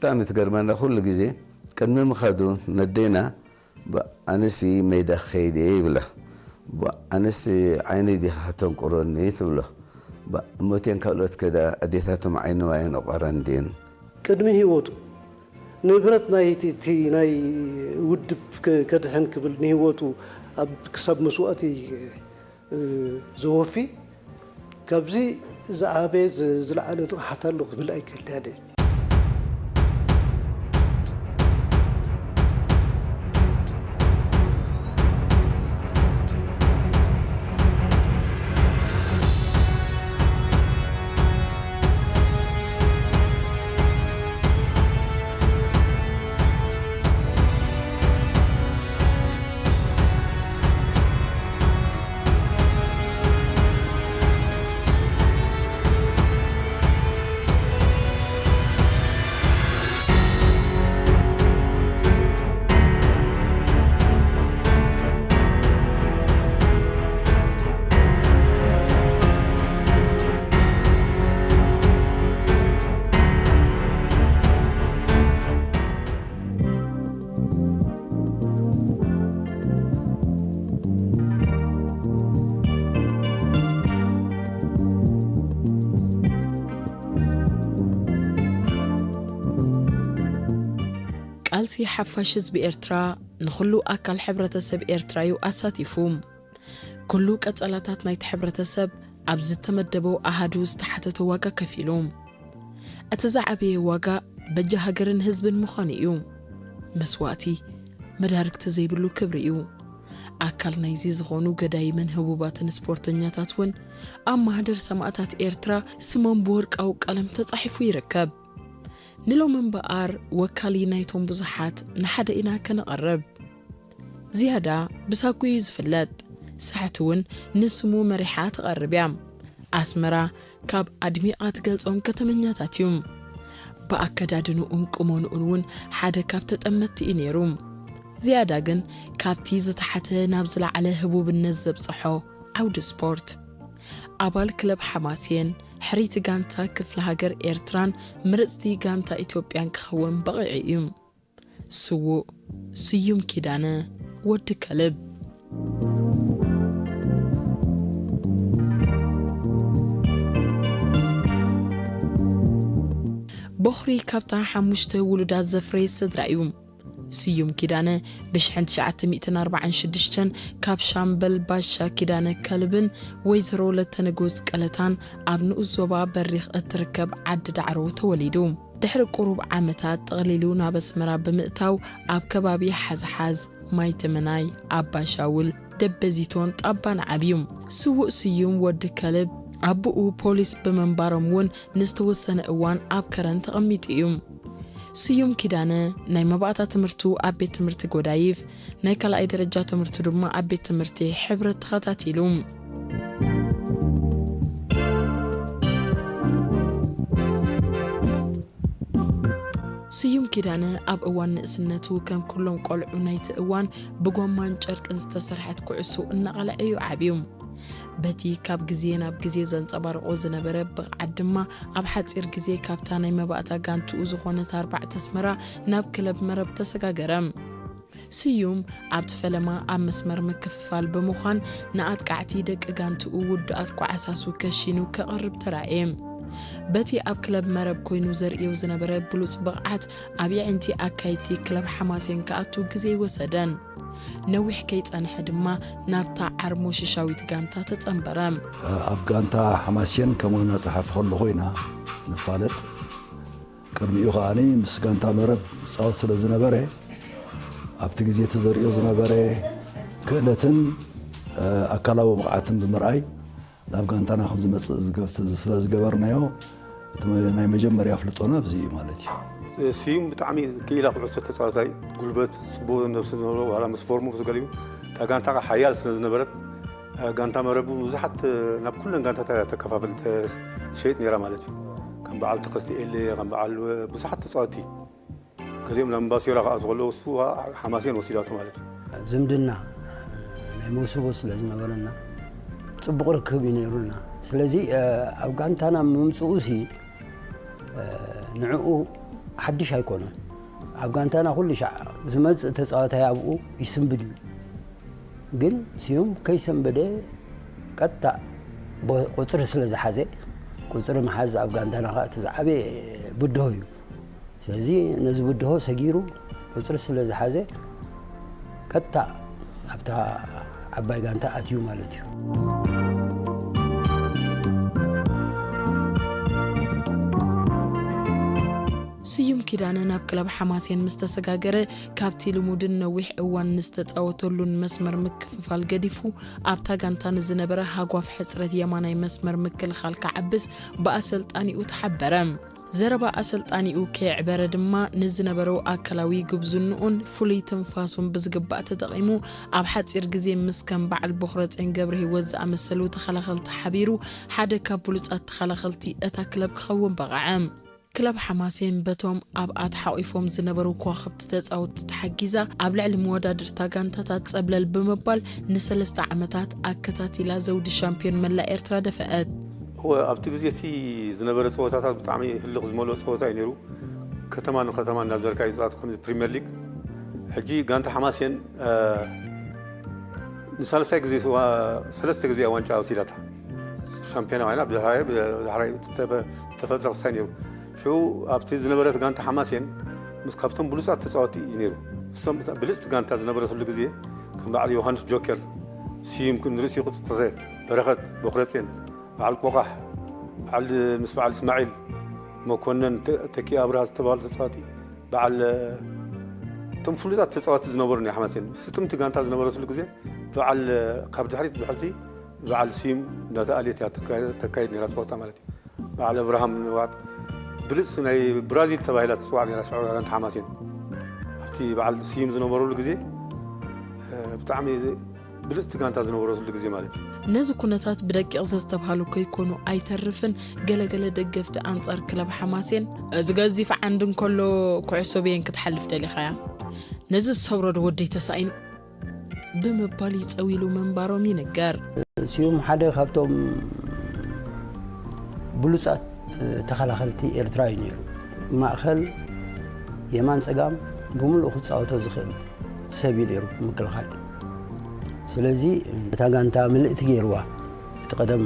ብጣዕሚ ትገርመና፣ ኩሉ ግዜ ቅድሚ ምኻዱ ነዴና፣ "ባ፣ ኣነሲ ሜዳ ክኸይድ እየ" ይብላ። "ባ፣ ኣነሲ ዓይነይ ዲኻ ከተንቁረኒ?" ትብሎ። "ባ፣ እሞቴን ካልኦት ከዳ ኣዴታቶም ዓይነዋ የነቆረን ድየን?" ቅድሚ ህይወቱ ንብረት ናይ እቲ፣ እቲ ናይ ውድብ ከ-፣ ከድሕን ክብል ንህይወቱ ኣብ ክሳብ መስዋእቲ፣ እ፣ ዘወፊ፣ ካብዚ ዝዓበየ ዝ-፣ ዝለዓለ ንቕሓት ኣሎ ክብል ኣይክእልን እየ። ቃልሲ ሓፋሽ ህዝቢ ኤርትራ ንኹሉ ኣካል ሕብረተሰብ ኤርትራ እዩ ኣሳቲፉ። ኩሉ ቀጸላታት ናይቲ ሕብረተሰብ ኣብ ዝተመደበው ኣሃዱ ዝተሓተተ ዋጋ ከፊሉ። እቲ ዝዓበየ ዋጋ በጃ ሃገርን ህዝብን ምዃኑ እዩ። መስዋእቲ መዳርግቲ ዘይብሉ ክብሪ እዩ። ኣካል ናይዚ ዝኾኑ ገዳይምን ህቡባትን ስፖርተኛታት እውን ኣብ ማህደር ሰማእታት ኤርትራ ስሞም ብወርቃዊ ቀለም ተጻሒፉ ይርከብ። ንሎሚ እምበኣር ወካሊ ናይቶም ብዙሓት ንሓደ ኢና ከነቐርብ። ዝያዳ ብሳጉ እዩ ዝፍለጥ። ሳሕቲ እውን ንስሙ መሪሓ ትቐርብ እያ። ኣስመራ ካብ ኣድሚቓ ትገልጾም ከተመኛታት እዩ። ብኣከዳድንኡን ቁመንኡን እውን ሓደ ካብ ተጠመትቲ እዩ ነይሩ። ዝያዳ ግን ካብቲ ዝተሓተ ናብ ዝለዓለ ህቡብነት ዘብጽሖ ዓውዲ ስፖርት። ኣባል ክለብ ሓማሴን፣ ሕርይቲ ጋንታ ክፍለ ሃገር ኤርትራን ምርጽቲ ጋንታ ኢትዮጵያን ክኸውን በቒዑ እዩ። ስዉእ ስዩም ኪዳነ፣ ወዲ ከልብ። ቦኽሪ ካብታ ሓሙሽተ ውሉዳት ዘፍረየ ስድራ እዩ። ስዩም ኪዳነ ብሽሕን ትሽዓተ ሚእትን ኣርባዓን ሽዱሽተን ካብ ሻምበል ባሻ ኪዳነ ከልብን ወይዘሮ ለተንጉስ ቀለታን ኣብ ንኡስ ዞባ በሪኽ እትርከብ ዓዲ ዳዕሮ ተወሊዱ። ድሕሪ ቁሩብ ዓመታት ጠቕሊሉ ናብ ኣስመራ ብምእታው ኣብ ከባቢ ሓዝሓዝ፣ ማይ ተመናይ፣ ኣባሻውል፣ ደበዚቶን ጣባን ዓብዩ። ስዉእ ስዩም ወዲ ከልብ ኣቦኡ ፖሊስ ብምንባሮም እውን ንዝተወሰነ እዋን ኣብ ከረን ተቐሚጡ እዩ። ስዩም ኪዳነ ናይ መባእታ ትምህርቱ ኣብ ቤት ትምህርቲ ጎዳይፍ፣ ናይ ካልኣይ ደረጃ ትምህርቱ ድማ ኣብ ቤት ትምህርቲ ሕብረት ተኸታቲሉ። ስዩም ኪዳነ ኣብ እዋን ንእስነቱ ከም ኩሎም ቆልዑ ናይቲ እዋን ብጎማን ጨርቅን ዝተሰርሐት ኩዕሶ እናቐልዐ እዩ ዓብዩ። በቲ ካብ ግዜ ናብ ግዜ ዘንጸባርቖ ዝነበረ ብቕዓት ድማ ኣብ ሓጺር ግዜ ካብታ ናይ መባእታ ጋንትኡ ዝኾነት ኣርባዕተ ኣስመራ ናብ ክለብ መረብ ተሰጋገረ። ስዩም ኣብቲ ፈለማ ኣብ መስመር ምክፍፋል ብምዃን ንኣጥቃዕቲ ደቂ ጋንትኡ ውዱኣት ኳዕሳሱ ከሺኑ ከቕርብ ተራእየ። በቲ ኣብ ክለብ መረብ ኮይኑ ዘርእዮ ዝነበረ ብሉጽ ብቕዓት ኣብ የዕንቲ ኣካይድቲ ክለብ ሓማሴን ክኣቱ ግዜ ኣይወሰደን። ነዊሕ ከይጸንሐ ድማ ናብታ ዓርሞሽሻዊት ጋንታ ተጸንበረ። ኣብ ጋንታ ሓማሴን ከም ዋና ጸሓፊ ከለኹ ኢና ንፋለጥ። ቅድሚኡ ከኣ ምስ ጋንታ መረብ ይጻወት ስለ ዝነበረ፣ ኣብቲ ግዜ እቲ ዘርእዮ ዝነበረ ክእለትን፣ እ፣ ኣካላዊ ብቕዓትን ብምርኣይ ናብ ጋንታና ከም ዝመጽእ ዝገ-፣ ስለ ዝገበርናዮ፣ እቲ መ-፣ ናይ መጀመርያ ኣፍልጦና ኣብዚ እዩ ማለት እዩ። ስዩም ብጣዕሚ ክኢላ ኩዕሶ ተጻዋታይ፣ ጉልበት፣ ጽቡቕ ነብሲ ዝነበሮ፣ ዋላ ምስ ፎርሙ ምስ ገሊኡ፣ እታ ጋንታ ሓያል ስለ ዝነበረት፣ ጋንታ መረብ ብዙሓት ናብ ኩለን ጋንታታት እያ ተከፋፍል፣ ተ-፣ ትሸይጥ ነይራ ማለት እዩ። ከም በዓል ተከስተ ኤሌ፣ ከም በዓል ብዙሓት ተጻወትቲ፣ ገሊኦም ናብ እምባሲዮራ ክኣትዉ ከለዉ እሱ ሓማሴን ወሲዳቶ ማለት እዩ። ዝምድና ናይ መውስቦ ስለ ዝነበረና ጽቡቕ ርክብ እዩ ነይሩና። ስለዚ ኣብ ጋንታና ምምጽኡሲ ንዕኡ ሓድሽ ኣይኮነን። ኣብ ጋንታና ኩሉ ሻዕ ዝመጽእ ተጻዋታይ ኣብኡ ይስንብድ እዩ። ግን ስዩም ከይሰንበደ ቀጥታ ቦ-፣ ቁጽሪ ስለ ዝሓዘ፣ ቁጽሪ ምሓዝ ኣብ ጋንታና ከኣ እቲ ዝዓበየ ብድሆ እዩ። ስለዚ ነዚ ብድሆ ሰጊሩ ቁጽሪ ስለ ዝሓዘ ቀጥታ ኣብታ ዓባይ ጋንታ ኣትዩ ማለት እዩ። ስዩም ኪዳነ ናብ ክለብ ሓማሴን ምስ ተሰጋገረ፣ ካብቲ ልሙድን ነዊሕ እዋን ንዝተጻወተሉን መስመር ምክፍፋል ገዲፉ፣ ኣብታ ጋንታ ንዝነበረ ሃጓፍ ሕጽረት የማናይ መስመር ምክልኻል ክዓብስ ብኣሰልጣኒኡ ተሓበረ። ዘረባ ኣሰልጣኒኡ ከየዕበረ ድማ፣ ንዝነበሮ ኣካላዊ ጉብዝንኡን ፍሉይ ትንፋሱን ብዝግባእ ተጠቒሙ፣ ኣብ ሓጺር ግዜ ምስ ከም በዓል ቦኽረጼን ገብረሂወት ዝኣመሰሉ ተኸላኸልቲ ሓቢሩ፣ ሓደ ካብ ብሉጻት ተኸላኸልቲ እታ ክለብ ክኸውን በቕዐ። ክለብ ሓማሴን በቶም ኣብኣ ተሓቒፎም ዝነበሩ ከዋኽብቲ ተጻወትቲ ተሓጊዛ፣ ኣብ ልዕሊ መወዳድርታ ጋንታታት ጸብለል ብምባል ንሰለስተ ዓመታት ኣከታቲላ ዘውዲ ሻምፒዮን መላእ ኤርትራ ደፈአት። እወ፣ ኣብቲ ግዜ እቲ ዝነበረ ጸወታታት ብጣዕሚ ህልኽ ዝመልኦ ጸወታ እዩ ነይሩ። ከተማ ንከተማ እናዘርካ እዩ ዝጻወት፣ ከምዚ ፕሪምየር ሊግ። ሕጂ ጋንታ ሓማሴን፣ እ፣ ንሳልሳይ ግዜ ስዋ-፣ ሰለስተ ግዜ ዋንጫ ወሲዳታ። ሻምፒዮና ኮይና ብድሕራይ፣ ብድሕራይ ዝተፈ-፣ ዝተፈጥረ ክስታይ ነይሩ። ሽዑ ኣብቲ ዝነበረት ጋንታ ሓማሴን ምስ ካብቶም ብሉጻት ተጻወትቲ እዩ ነይሩ። እሶም ብታ-፣ ብልጽቲ ጋንታ ዝነበረትሉ ግዜ ከም በዓል ዮሃንስ ጆከር፣ ስዩም ክንርእሲ ቁጽርተ፣ በረኸት፣ ቦክረጼን፣ በዓል ቆቓሕ፣ በዓል ምስ በዓል እስማዒል መኮነን፣ ተ-፣ ተኪ ኣብርሃ ዝተባህሉ ተጻወቲ፣ በዓል እቶም ፍሉጣት ተጻወቲ ዝነበሩ ናይ ሓማሴን ስጥምቲ ጋንታ ዝነበረትሉ ግዜ በዓል ካብ ድሕሪት ብሕልፊ በዓል ስዩም እንዳተኣልየት እያ ተካ-፣ ተካይድ ነይራ ጸወታ ማለት እዩ። በዓል ኣብርሃም ንዋት ብልጽ ናይ ብራዚል ተባሂላ ትጽዋዕ ነይራ ሽዑ ጋንታ ሓማሴን። ኣብቲ በዓል ስዩም ዝነበረሉ ግዜ፣ እ፣ ብጣዕሚ ብልጽቲ ጋንታ ዝነበረትሉ ግዜ ማለት እዩ። ነዚ ኩነታት ብደቂቕ ዘስተብሃሉ ከይኮኑ ኣይተርፍን፣ ገለገለ ደገፍቲ ኣንጻር ክለብ ሓማሴን፣ "እዚ ገዚፍ ዓንዲ እንከሎ ኩዕሶ በየን ክትሓልፍ ደሊኻያ? ነዚ ዝሰብሮ ዶ ወደይ ተሳኢኑ?" ብምባል ይጸው ኢሉ ምንባሮም ይንገር። ስዩም ሓደ ካብቶም ብሉጻት ተኸላኸልቲ ኤርትራ እዩ ነይሩ። ማእኸል፣ የማን፣ ጸጋም ብምሉእ ክጻወቶ ዝኽእል ሰብ እዩ ነይሩ ምክልኻል። ስለዚ እታ ጋንታ ምልእቲ ገይርዋ። እቲ ቀደም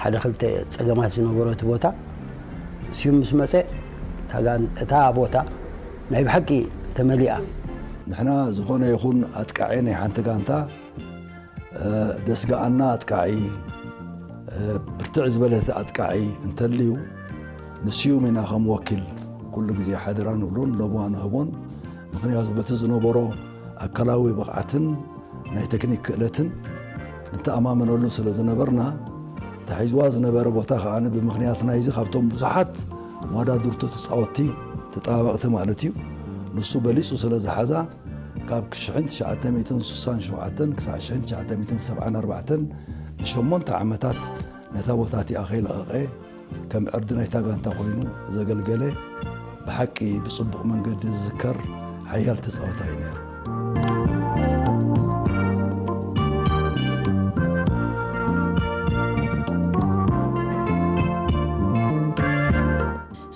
ሓደ ክልተ ጸገማት ዝነበሮ እቲ ቦታ፣ ስዩም ምስ መጸ እታ ጋን-፣ እታ ቦታ ናይ ብሓቂ ተመሊኣ። ንሕና ዝኾነ ይኹን ኣጥቃዒ ናይ ሓንቲ ጋንታ፣ እ፣ ደስጋኣና ኣጥቃዒ፣ እ፣ ብርትዕ ዝበለ ኣጥቃዒ እንተልዩ፣ ንስዩም ኢና ከም ወኪል ኩሉ ግዜ ሓደራ ንብሎን ለበዋ ንህቦን። ምኽንያቱ በቲ ዝነበሮ ኣካላዊ ብቕዓትን ናይ ቴክኒክ ክእለትን ንተኣማመነሉ ስለ ዝነበርና፣ ተሒዝዋ ዝነበረ ቦታ ከኣ ብምኽንያት ናይዚ ካብቶም ብዙሓት መወዳድርቱ ተጻወትቲ፣ ተጣባበቕቲ ማለት እዩ፣ ንሱ በሊጹ ስለ ዝሓዛ፣ ካብ ሽሕን ትሽዓተ ሚእትን ስሳን ሸውዓተን ክሳዕ ሽሕን ትሽዓተ ሚእትን ሰብዓን ኣርባዕተን ንሸሞንተ ዓመታት ነታ ቦታ እቲኣ ከይለቐቐ፣ ከም ዕርዲ ናይታ ጋንታ ኮይኑ ዘገልገለ ብሓቂ ብጽቡቕ መንገዲ ዝዝከር ሓያል ተጻዋታይ እዩ ነይሩ።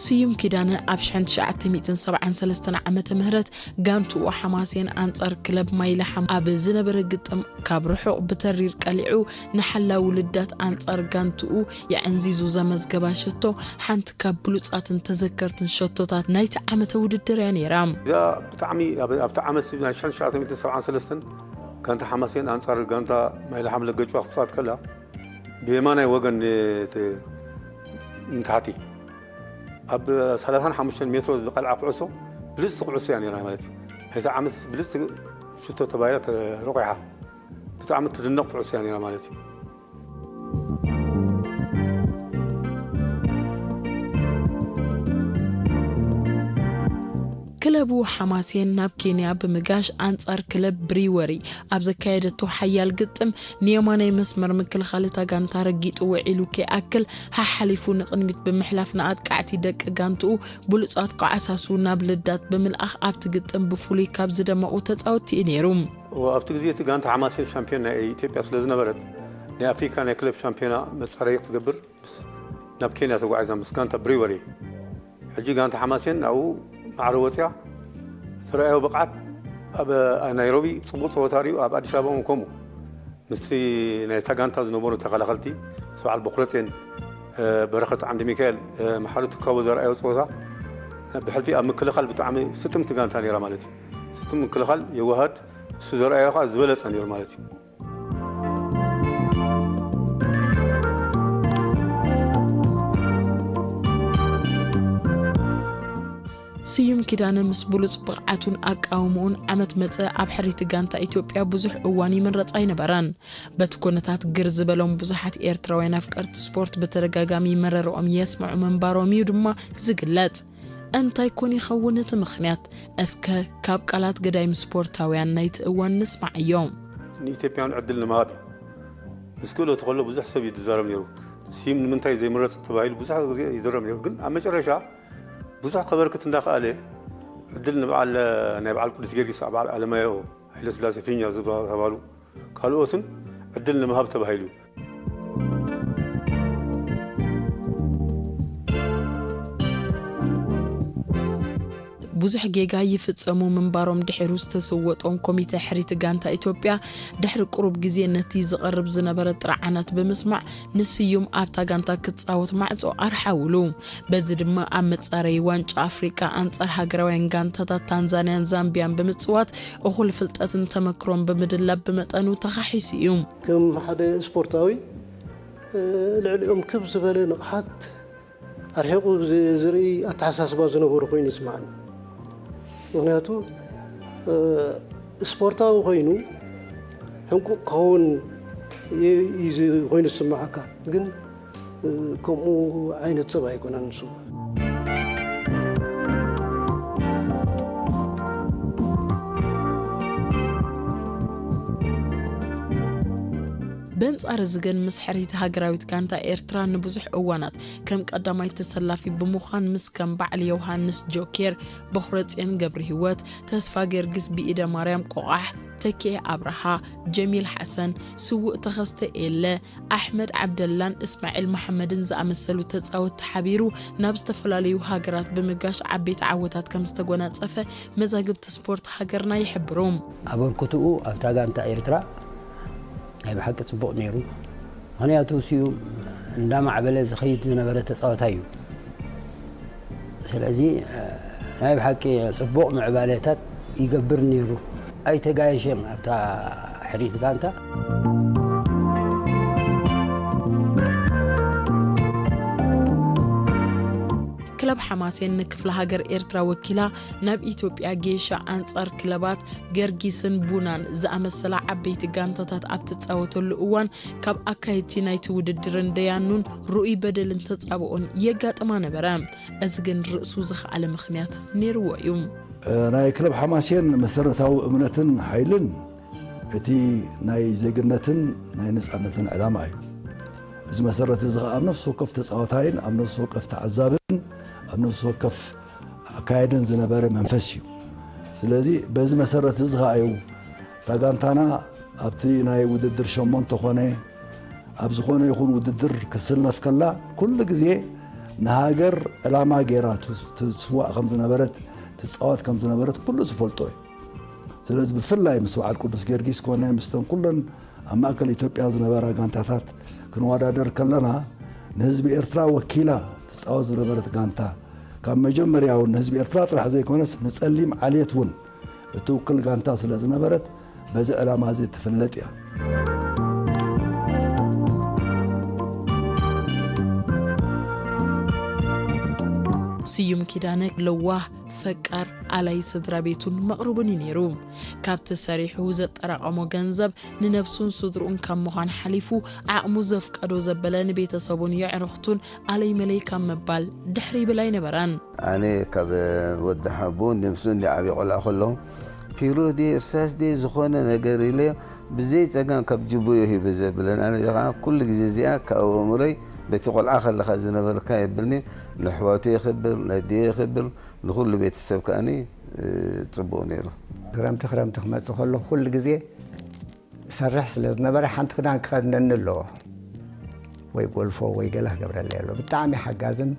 ስዩም ኪዳነ ኣብ ሽሕን ትሽዓተ ሚእትን ሰብዓን ሰለስተን ዓመተ ምህረት ጋንትኡ ሓማሴን ኣንጻር ክለብ ማይልሓም ኣብ ዝነበረ ግጥም ካብ ርሑቕ ብተሪር ቀሊዑ ንሓላው ውልዳት ኣንጻር ጋንትኡ የዕንዚዙ ዘመዝገባ ሸቶ ሓንቲ ካብ ብሉጻትን ተዘከርትን ሸቶታት ናይቲ ዓመተ ውድድር እያ ነይራ። እዛ ብጣዕሚ ኣብ-፣ ኣብቲ ዓመት ናይ ሽሕን ትሽዓተ ሚእትን ሰብዓን ሰለስተን ጋንታ ሓማሴን ኣንጻር ጋንታ ማይልሓም ለገጭዋ ክትጻወት ከላ ብየማናይ ወገን ን-፣ ት-፣ ንታሕቲ ኣብ ሰላሳን ሓሙሽተን ሜትሮ ዝቐልዓ ኩዕሶ ብልጽቲ ኩዕሶ እያ ነይራ ማለት እዩ። ናይዚ ዓመት ብልጽቲ ሽቶ ተባሂላ ተሮቂሓ። ብጣዕሚ ትድነቕ ኩዕሶ እያ ነይራ ማለት እዩ። ክለቡ ሓማሴን ናብ ኬንያ ብምጋሽ ኣንጻር ክለብ ብሪወሪ ኣብ ዘካየደቶ ሓያል ግጥም ንየማናይ መስመር ምክልኻል እታ ጋንታ ረጊጡ ውዒሉ ከይኣክል ሓሓሊፉ ንቕድሚት ብምሕላፍ ንኣጥቃዕቲ ደቂ ጋንትኡ ብሉጻት ከዓሳሱ ናብ ልዳት ብምልኣኽ ኣብቲ ግጥም ብፍሉይ ካብ ዝደመቑ ተጻወትቲ እዩ ነይሩ። እወ፣ ኣብቲ ግዜ እቲ ጋንታ ሓማሴን ሻምፒዮን ናይ ኢትዮጵያ ስለ ዝነበረት ናይ ኣፍሪካ ናይ ክለብ ሻምፒዮና መጻረዪ ክትገብር ምስ፣ ናብ ኬንያ ተጓዒዛ ምስ ጋንታ ብሪወሪ ሕጂ ጋንታ ሓማሴን ኣብኡ ማዕረ ወፂኣ። ዝረኣዮ ብቕዓት ኣብ ናይሮቢ ፅቡቕ ፀወታ ርዩ፣ ኣብ ኣዲስ ኣበባ እውን ከምኡ። ምስቲ ናይታ ጋንታ ዝነበሩ ተኸላኸልቲ፣ ምስ በዓል በኩረጼን፣ እ፣ በረኸት ዓንደ ሚካኤል፣ እ፣ መሓሪ ትካቦ ዘርኣዮ ፀወታ፣ ብሕልፊ ኣብ ምክልኻል ብጣዕሚ ስጥምቲ ጋንታ ነይራ ማለት እዩ። ስጥም ምክልኻል፣ የዋሃድ፣ እሱ ዘርኣዮ ከዓ ዝበለፀ ነይሩ ማለት እዩ። ስዩም ኪዳነ ምስ ብሉጽ ብቕዓቱን ኣቃውምኡን ዓመት መጸ ኣብ ሕሪት ጋንታ ኢትዮጵያ ብዙሕ እዋን ይምረጽ ኣይነበረን። በቲ ኩነታት ግር ዝበሎም ብዙሓት ኤርትራውያን ኣፍቀርቲ ስፖርት ብተደጋጋሚ መረርኦም የስምዑ ምንባሮም እዩ ድማ ዝግለጽ። እንታይ ኮን ይኸውን እቲ ምኽንያት? እስከ ካብ ቃላት ገዳይም ስፖርታውያን ናይቲ እዋን ንስማዓዮ። ንኢትዮጵያን ዕድል ንምሃብ እዩ። ምስ ክእለቱ ከሎ ብዙሕ ሰብ እዩ ዝዛረብ ነይሩ። ስዩም ንምንታይ ዘይምረጽ ተባሂሉ ብዙሕ ግዜ ይዝረብ ነይሩ። ግን ኣብ መጨረሻ ብዙሕ ከበርክት እንዳኸኣለ ዕድል ንበዓል፣ ናይ በዓል ቅዱስ ጊዮርጊስ፣ በዓል ኣለማዮ ሃይለስላሴ ፊኛ ዝተባህሉ ካልኦትን ዕድል ንምሃብ ተባሂሉ እዩ። ብዙሕ ጌጋ ይፍጸሙ ምንባሮም ድሒሩ ዝተሰወጦም ኮሚተ ሕሪት ጋንታ ኢትዮጵያ ድሕሪ ቁሩብ ግዜ ነቲ ዝቐርብ ዝነበረ ጥርዓናት ብምስማዕ ንስዩም ኣብታ ጋንታ ክጻወት ማዕጾ ኣርሓውሉ። በዚ ድማ ኣብ መጻረዪ ዋንጫ ኣፍሪቃ ኣንጻር ሃገራውያን ጋንታታት ታንዛንያን ዛምቢያን ብምጽዋት እኹል ፍልጠትን ተመክሮን ብምድላብ ብመጠኑ ተኻሒሱ እዩ። ከም ሓደ ስፖርታዊ፣ እ፣ ልዕሊኦም ክብ ዝበለ ንቕሓት ኣርሒቑ ዝ-፣ ዝርኢ ኣተሓሳስባ ዝነበሮ ኮይኑ ይስምዓኒ። ምኽንያቱ፣ እ፣ ስፖርታዊ ኮይኑ ሕንቁቕ ክኸውን ይ-፣ እዩ ዝ-፣ ኮይኑ ዝስምዓካ። ግን፣ እ፣ ከምኡ ዓይነት ሰብ ኣይኮነን ንሱ። በንጻር እዚ ግን ምስ ሕርይቲ ሃገራዊት ጋንታ ኤርትራ ንብዙሕ እዋናት ከም ቀዳማይ ተሰላፊ ብምዃን ምስ ከም በዓል ዮሃንስ ጆኬር፣ በኹረጽዮን ገብረሂወት፣ ተስፋ ጊዮርጊስ፣ ብኢደ ማርያም ቆቓሕ፣ ተኪኤ ኣብርሃ፣ ጀሚል ሓሰን፣ ስዉእ ተኸስተ ኤለ፣ ኣሕመድ ዓብደላን እስማዒል መሓመድን ዝኣመሰሉ ተጻወትቲ ሓቢሩ ናብ ዝተፈላለዩ ሃገራት ብምጋሽ ዓበይቲ ዓወታት ከም ዝተጎናጸፈ መዛግብቲ ስፖርት ሃገርና ይሕብሩ። ኣበርክትኡ ኣብታ ጋንታ ኤርትራ ናይ ብሓቂ ጽቡቕ ነይሩ። ምኽንያቱ ስዩም እንዳማዕበለ ዝኸይድ ዝነበረ ተጻዋታይ እዩ። ስለዚ፣ እ፣ ናይ ብሓቂ ጽቡቕ ምዕባለታት ይገብር ነይሩ። ኣይተጋየሸን ኣብታ ሕሪት ጋንታ። ክለብ ሓማሴን ንክፍለ ሃገር ኤርትራ ወኪላ ናብ ኢትዮጵያ ጌሻ ኣንጻር ክለባት ገርጊስን ቡናን ዝኣመሰላ ዓበይቲ ጋንታታት ኣብ ትጻወተሉ እዋን፣ ካብ ኣካየድቲ ናይቲ ውድድርን ደያኑን ርኡይ በደልን ተጻብኦን የጋጥማ ነበረ። እዚ ግን ርእሱ ዝኸኣለ ምኽንያት ነይርዎ እዩ። ናይ ክለብ ሓማሴን መሰረታዊ እምነትን ሓይልን እቲ ናይ ዜግነትን ናይ ነጻነትን ዕላማ እዩ። እዚ መሰረት እዚ ኸኣ ኣብ ነፍሲ ወከፍ ተጻዋታይን ኣብ ነፍሲ ወከፍ ተዓዛብን ኣብ ነፍሲ ወከፍ ኣካየድን ዝነበረ መንፈስ እዩ። ስለዚ በዚ መሰረት እዚ ኸኣ እዩ እታ ጋንታና ኣብቲ ናይ ውድድር ሸሞንተ ኾነ ኣብ ዝኾነ ይኹን ውድድር ክትስለፍ ከላ ኩሉ ግዜ ንሃገር ዕላማ ገይራ ት-፣ ትስዋእ ከም ዝነበረት፣ ትጻወት ከም ዝነበረት ኩሉ ዝፈልጦ እዩ። ስለዚ ብፍላይ ምስ በዓል ቅዱስ ጊዮርጊስ ኮነ ምስተን ኩለን ኣብ ማእከል ኢትዮጵያ ዝነበራ ጋንታታት ክንወዳደር ከለና ንህዝቢ ኤርትራ ወኪላ ትጻወት ዝነበረት ጋንታ ካብ መጀመርያ እውን ንህዝቢ ኤርትራ ጥራሕ ዘይኮነስ ንጸሊም ዓሌት እውን እትውክል ጋንታ ስለ ዝነበረት በዚ ዕላማ እዚ ትፍለጥ እያ። ስዩም ኪዳነ ለዋህ፣ ፈቃር፣ ኣላይ ስድራ ቤቱን መቕርቡን እዩ ነይሩ። ካብቲ ሰሪሑ ዘጠራቐሞ ገንዘብ ንነብሱን ስድርኡን ካብ ምዃን ሓሊፉ ዓቕሙ ዘፍቀዶ ዘበለ ንቤተሰቡን የዕርኽቱን ኣለይ መለይ ካብ ምባል ድሕር ይብል ኣይነበረን። ኣነ ካብ ወዲ ሓቦ ነብሱ እንዲ ዓብዪ ቆልዓ ከለኹ ፒሮ ድየ እርሳስ ድየ ዝኾነ ነገር ኢለ ብዘይ ጸገም ካብ ጅቡዮ ሂበ ዘብለን። ኣነ ኸዓ ኩሉ ግዜ እዚኣ ካብ ኣእምሮይ በቲ ቆልዓ ከለኻ ዝነበርካ የብልኒ። ንኣሕዋቱ የኽብር፣ ነዲኡ የኽብር፣ ንኹሉ ቤተሰብ ከኣኒ፣ እ፣ ጽቡቕ ነይሩ። ክረምቲ ክረምቲ ክመጽእ ከሎ ኩሉ ግዜ እሰርሕ ስለ ዝነበረ ሓንቲ ክዳን ክኸድነኒ ኣለዎ። ወይ ጎልፎ ወይ ገለ ክገብረለይ ኣለዎ። ብጣዕሚ ሓጋዝን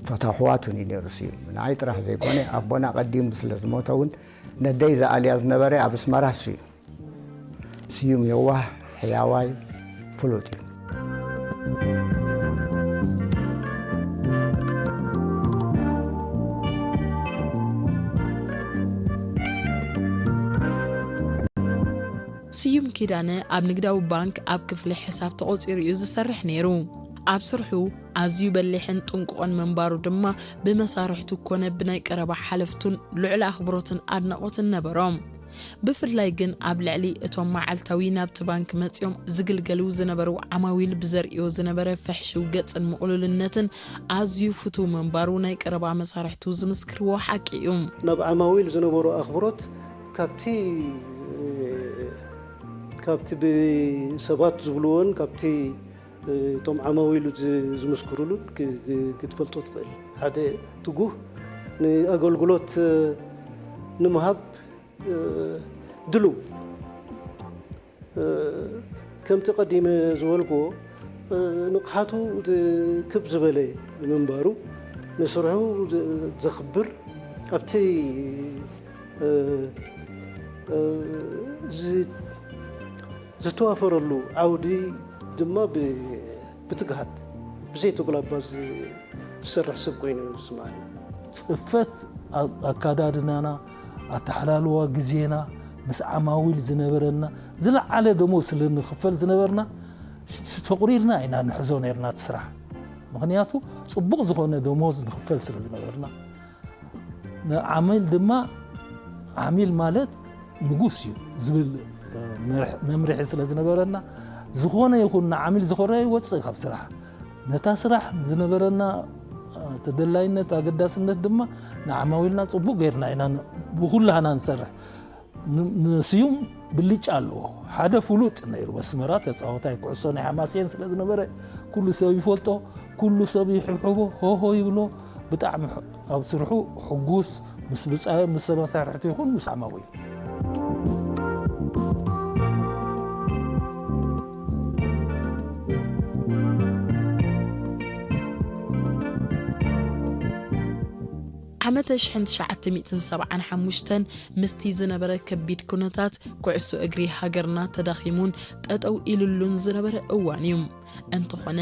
ፈታኹዋት እውን እዩ ነይሩ ስዩም። ንዓይ ጥራሕ ዘይኮነ ኣቦና ቀዲሙ ስለ ዝሞተ እውን ነደይ ዝኣልያ ዝነበረ ኣብ ኣስመራ እሱ እዩ። ስዩም የዋህ፣ ሕያዋይ፣ ፍሉጥ እዩ። ስዩም ኪዳነ ኣብ ንግዳዊ ባንክ ኣብ ክፍሊ ሕሳብ ተቖጺሩ እዩ ዝሰርሕ ነይሩ። ኣብ ስርሑ ኣዝዩ በሊሕን ጥንቁቕን ምንባሩ ድማ ብመሳርሕቱ ኮነ ብናይ ቀረባ ሓለፍቱን ልዑል ኣኽብሮትን ኣድናቖትን ነበሮም። ብፍላይ ግን ኣብ ልዕሊ እቶም መዓልታዊ ናብቲ ባንክ መጺኦም ዝግልገሉ ዝነበሩ ዓማዊል ብዘርእዮ ዝነበረ ፍሕሽው ገጽን ምቕሉልነትን ኣዝዩ ፍቱው ምንባሩ ናይ ቀረባ መሳርሕቱ ዝምስክርዎ ሓቂ እዩ። ናብ ዓማዊል ዝነበሮ ኣኽብሮት ካብቲ ካብቲ ብሰባት ዝብልዎን ካብቲ እቶም ዓማዊሉ ዝምስክሩሉን ክትፈልጦ ትኽእል። ሓደ ትጉህ ንኣገልግሎት ንምሃብ ድሉው ከምቲ ቀዲመ ዝበልክዎ ንቕሓቱ ክብ ዝበለ ምንባሩ ንስርሑ ዘኽብር ኣብቲ ዝተዋፈረሉ ዓውዲ ድማ ብትግሃት ብዘይተጉላባ ዝሰርሕ ሰብ ኮይኑ ዝስምዓኒ። ጽፈት ኣካዳድናና ኣተሓላልዋ ግዜና ምስ ዓማዊል ዝነበረና ዝለዓለ ደሞዝ ስለ ንኽፈል ዝነበርና ተቑሪርና ኢና ንሕዞ ነርና እቲ ስራሕ። ምኽንያቱ ጽቡቕ ዝኾነ ደሞዝ ንኽፈል ስለ ዝነበርና። ንዓሚል ድማ ዓሚል ማለት ንጉስ እዩ ዝብል መምርሒ ስለ ዝነበረና ዝኾነ ይኹን ንዓሚል ዝኾረ ይወፅእ ካብ ስራሕ። ነታ ስራሕ ዝነበረና ተደላይነት ኣገዳስነት ድማ ንዓማዊልና ፅቡቕ ጌርና ኢና ብኩላህና ንሰርሕ። ንስዩም ብልጫ ኣለዎ። ሓደ ፍሉጥ ነይሩ፣ በስመራ ተፃወታይ ኩዕሶ ናይ ሓማሴን ስለ ዝነበረ ኩሉ ሰብ ይፈልጦ፣ ኩሉ ሰብ ይሕብሕቦ፣ ሆሆ ይብሎ። ብጣዕሚ ኣብ ስርሑ ሕጉስ፣ ምስ ብፃዮም፣ ምስ መሳርሕቱ ይኹን ምስ ዓማዊል። ዓመተ ሽሕን ትሽዓተ ሚእትን ሰብዓን ሓሙሽተን ምስቲ ዝነበረ ከቢድ ኩነታት ኩዕሶ እግሪ ሃገርና ተዳኺሙን ጠጠው ኢሉሉን ዝነበረ እዋን እዩ። እንተኾነ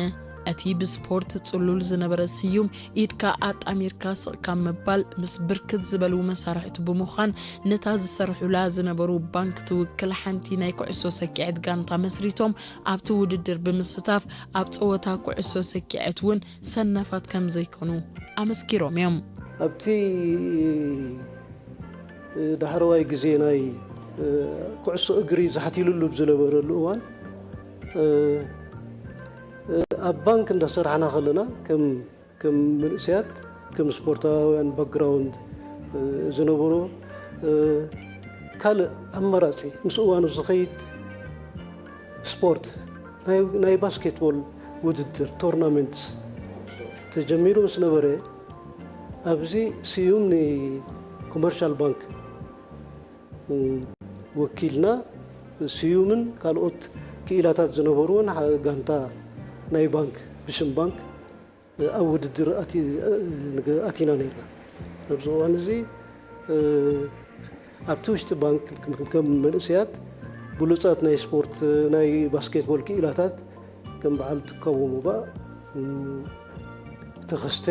እቲ ብስፖርት ጽሉል ዝነበረ ስዩም ኢድካ ኣጣሚርካ ስቕ ካብ ምባል ምስ ብርክት ዝበሉ መሳርሕቱ ብምዃን ነታ ዝሰርሑላ ዝነበሩ ባንክ ትውክል ሓንቲ ናይ ኩዕሶ ሰኪዐት ጋንታ መስሪቶም ኣብቲ ውድድር ብምስታፍ ኣብ ጸወታ ኩዕሶ ሰኪዐት እውን ሰናፋት ከም ዘይኮኑ ኣመስኪሮም እዮም። ኣብቲ ዳሕረዋይ ግዜ ናይ ኩዕሶ እግሪ ዝሓቲልሉ ዝነበረሉ እዋን ኣብ ባንክ እንዳሰራሕና ከለና ከም ከም መንእሰያት ከም ስፖርታውያን ባክግራውንድ ዝነበሮ ካልእ ኣማራፂ ምስ እዋኑ ዝኸይድ ስፖርት ናይ ባስኬትቦል ውድድር ቶርናመንትስ ተጀሚሩ ምስ ነበረ ኣብዚ ስዩም ንኮመርሻል ባንክ ወኪልና ስዩምን ካልኦት ክኢላታት ዝነበርዎን ጋንታ ናይ ባንክ ብሽም ባንክ ኣብ ውድድር ኣቲና ነርና። ኣብዚ እዋን እዚ ኣብቲ ውሽጢ ባንክ ከም መንእሰያት ብሉፃት ናይ ስፖርት ናይ ባስኬትቦል ክኢላታት ከም በዓል ትካቦ ሙባእ፣ ተኸስተ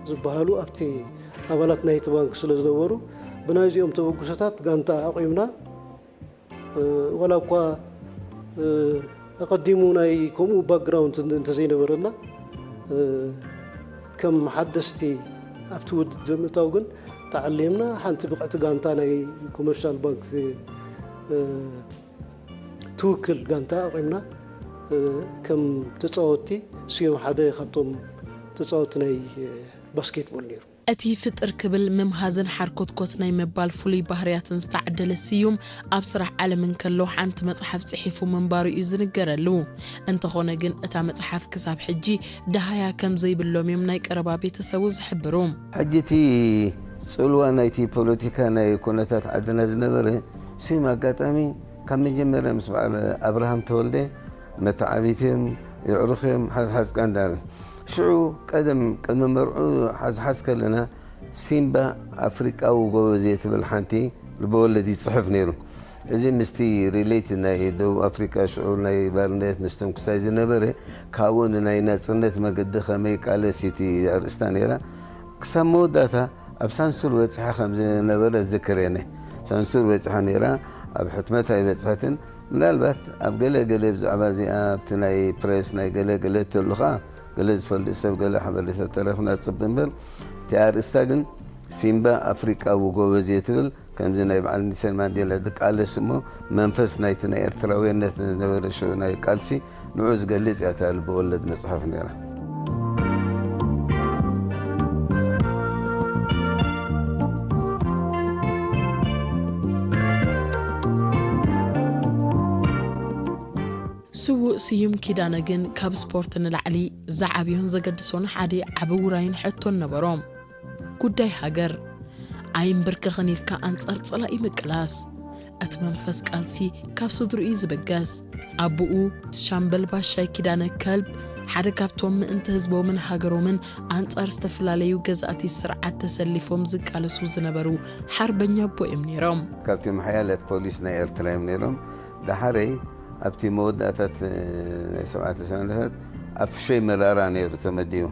ዝበሃሉ ኣብቲ ኣባላት ናይቲ ባንክ ስለ ዝነበሩ ብናይዚኦም ተበግሶታት ጋንታ ኣቑምና። ዋላ እኳ ኣቐዲሙ ናይ ከምኡ ባክግራውንድ እንተዘይነበረና ከም ሓደስቲ ኣብቲ ውድድር ምእታው ግን ተዓሊምና ሓንቲ ብቕዕቲ ጋንታ ናይ ኮመርሻል ባንክ ትውክል ጋንታ ኣቑምና። ከም ተፃወቲ ስዮም ሓደ ካብቶም ተፃወቲ ናይ ባስኬትቦል ነይሩ። እቲ ፍጥር ክብል ምምሃዝን ሓርኮትኮት ናይ ምባል ፍሉይ ባህርያትን ዝተዓደለ ስዩም ኣብ ስራሕ ዓለም እንከሎ ሓንቲ መጽሓፍ ጽሒፉ ምንባሩ እዩ ዝንገረሉ። እንተኾነ ግን እታ መጽሓፍ ክሳብ ሕጂ ደሃያ ከም ዘይብሎም እዮም ናይ ቀረባ ቤተሰቡ ዝሕብሩ። ሕጂ እቲ ጽልዋ ናይቲ ፖለቲካ ናይ ኩነታት ዓድና ዝነበረ ስዩም ኣጋጣሚ ካብ መጀመርያ ምስ በዓል ኣብርሃም ተወልደ መተዓቢትም የዕሩኽም ሓዝሓዝ ቃንዳር ሽዑ ቀደም ቅድሚ መርዑ ሓዝሓዝ ከለና ሲምባ ኣፍሪቃዊ ጎበዜ ትብል ሓንቲ ልበወለድ ይጽሕፍ ነይሩ። እዚ ምስቲ ሪሌት ናይ ደቡብ ኣፍሪቃ ሽዑ ናይ ባርነት ምስ ትምክሕታይ ዝነበረ ካብኡ ንናይ ናጽነት መገዲ ከመይ ቃለስ እቲ ኣርእስታ ነይራ። ክሳብ መወዳእታ ኣብ ሳንሱር በጺሓ ከም ዝነበረ ዝክር እየ። ሳንሱር በጺሓ ነይራ፣ ኣብ ሕትመት ኣይበጽሐትን። ምናልባት ኣብ ገለ ገለ ብዛዕባ እዚኣ ኣብቲ ናይ ፕሬስ ናይ ገለ ገለ ተሉ ኸኣ ገለ ዝፈልጥ ሰብ ገለ ሓበሬታ ተረኽና ጽብ እምበር እቲ ኣርእስታ ግን ሲምባ ኣፍሪቃዊ ጎበዝ እየ ትብል። ከምዚ ናይ በዓል ኒልሰን ማንዴላ ዝቃለስ እሞ መንፈስ ናይቲ ናይ ኤርትራውያነት ዝነበረ ሽዑ ናይ ቃልሲ ንዑ ዝገልጽ እያ እታ ልበወለድ መጽሓፍ ነይራ። ስዉእ ስዩም ኪዳነ ግን ካብ ስፖርት ንላዕሊ ዝዓብዮን ዘገድሶን ሓደ ዓቢ ውራይን ሕቶን ነበሮ። ጉዳይ ሃገር። ኣይንብርከኽን ኢልካ ኣንጻር ጸላኢ ምቅላስ። እቲ መንፈስ ቃልሲ ካብ ስድርኡ እዩ ዝብገስ። ኣቦኡ ሻምበል ባሻይ ኪዳነ ከልብ ሓደ ካብቶም ምእንቲ ህዝቦምን ሃገሮምን ኣንጻር ዝተፈላለዩ ገዛእቲ ስርዓት ተሰሊፎም ዝቃለሱ ዝነበሩ ሓርበኛ ኣቦ እዮም ነይሮም። ካብቶም ሓያላት ፖሊስ ናይ ኤርትራ እዮም ነይሮም። ዳሓረይ ኣብቲ መወዳእታት ናይ ሰብዓተ ሰማንያታት ኣብ ፍሸይ መራራ ነይሩ ተመዲቡ።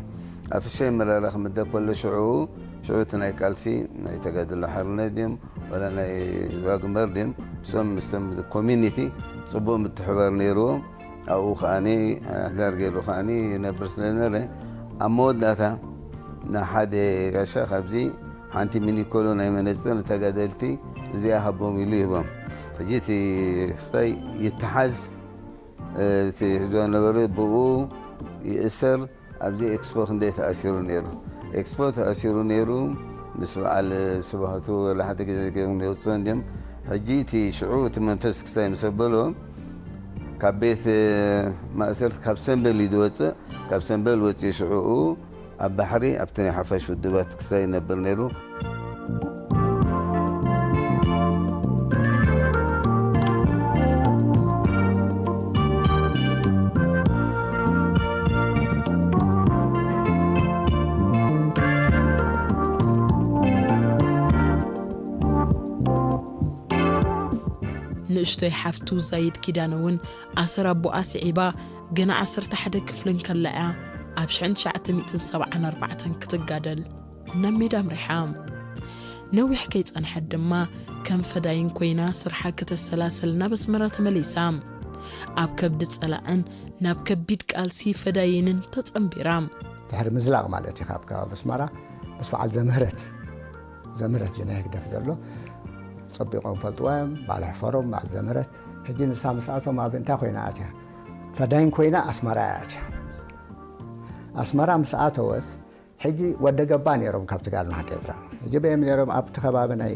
ኣብ ፍሸይ መራራ ክምደብ ከሎ ሽዑ ሽዑ እቲ ናይ ቃልሲ ናይ ተጋድሎ ሓርነት ድዮም ወላ ናይ ህዝባዊ ግንባር ድዮም ምስኦም ምስቶም ኮሚኒቲ ጽቡቕ ምትሕባር ነይርዎም። ኣብኡ ከዓኒ ኣሕዳር ገይሩ ከዓኒ ይነብር ስለ ዝነበረ ኣብ መወዳእታ ንሓደ ጋሻ ካብዚ ሓንቲ ሚኒኮሎ ናይ መነጽር ንተጋደልቲ እዚኣ ሃቦም ኢሉ ይህቦም። ሕጂ እቲ ክስታይ ይተሓዝ እቲ ዝነበረ ብኡ ይእሰር ኣብዚ ኤክስፖ ክንደይ ተኣሲሩ ነይሩ። ኤክስፖ ተኣሲሩ ነይሩ ምስ በዓል ስብሃቱ ወላ ሓደ ግዜ ገይሮም ይወፅኡ እንዲም ሕጂ እቲ ሽዑ እቲ መንፈስ ክስታይ ምስ ኣበሎ ካብ ቤት ማእሰርቲ ካብ ሰንበል እዩ ዝወፅእ። ካብ ሰንበል ወፂኡ ሽዑኡ ኣብ ባሕሪ ኣብቲ ናይ ሓፋሽ ውድባት ክስታይ ይነብር ነይሩ። ንእሽቶይ ሓፍቱ ዛይድ ኪዳነ እውን ኣሰር ኣቦኣ ስዒባ ገና ዓሰርተ ሓደ ክፍሊ እንከላ እያ ኣብ ሽሕን ትሽዓተ ሚእትን ሰብዓን ኣርባዕተን ክትጋደል ናብ ሜዳ ኣምሪሓ። ነዊሕ ከይጸንሐት ድማ ከም ፈዳይን ኮይና ስርሓ ክተሰላስል ናብ ኣስመራ ተመሊሳ። ኣብ ከብዲ ጸላእን ናብ ከቢድ ቃልሲ ፈዳይንን ተጸንቢራ። ድሕሪ ምዝላቕ ማለት እዩ ካብ ከባቢ ኣስመራ ምስ በዓል ዘምህረት ዘምህረት እዩ ናይ ህግደፍ ዘሎ ጸቢቖም ፈልጥዋ እዮም በዓል ሕፈሮም በዓል ዘምህረት ሕጂ ንሳ ምስ ኣቶም ኣብ እንታይ ኮይና ኣትያ ፈዳይን ኮይና ኣስመራ እያ ኣትያ ኣስመራ ምስ ኣተወት ሕጂ ወደ ገባ ነይሮም ካብ ትጋል ናህዲ ኤርትራ ሕጂ በየም ነይሮም ኣብቲ ከባቢ ናይ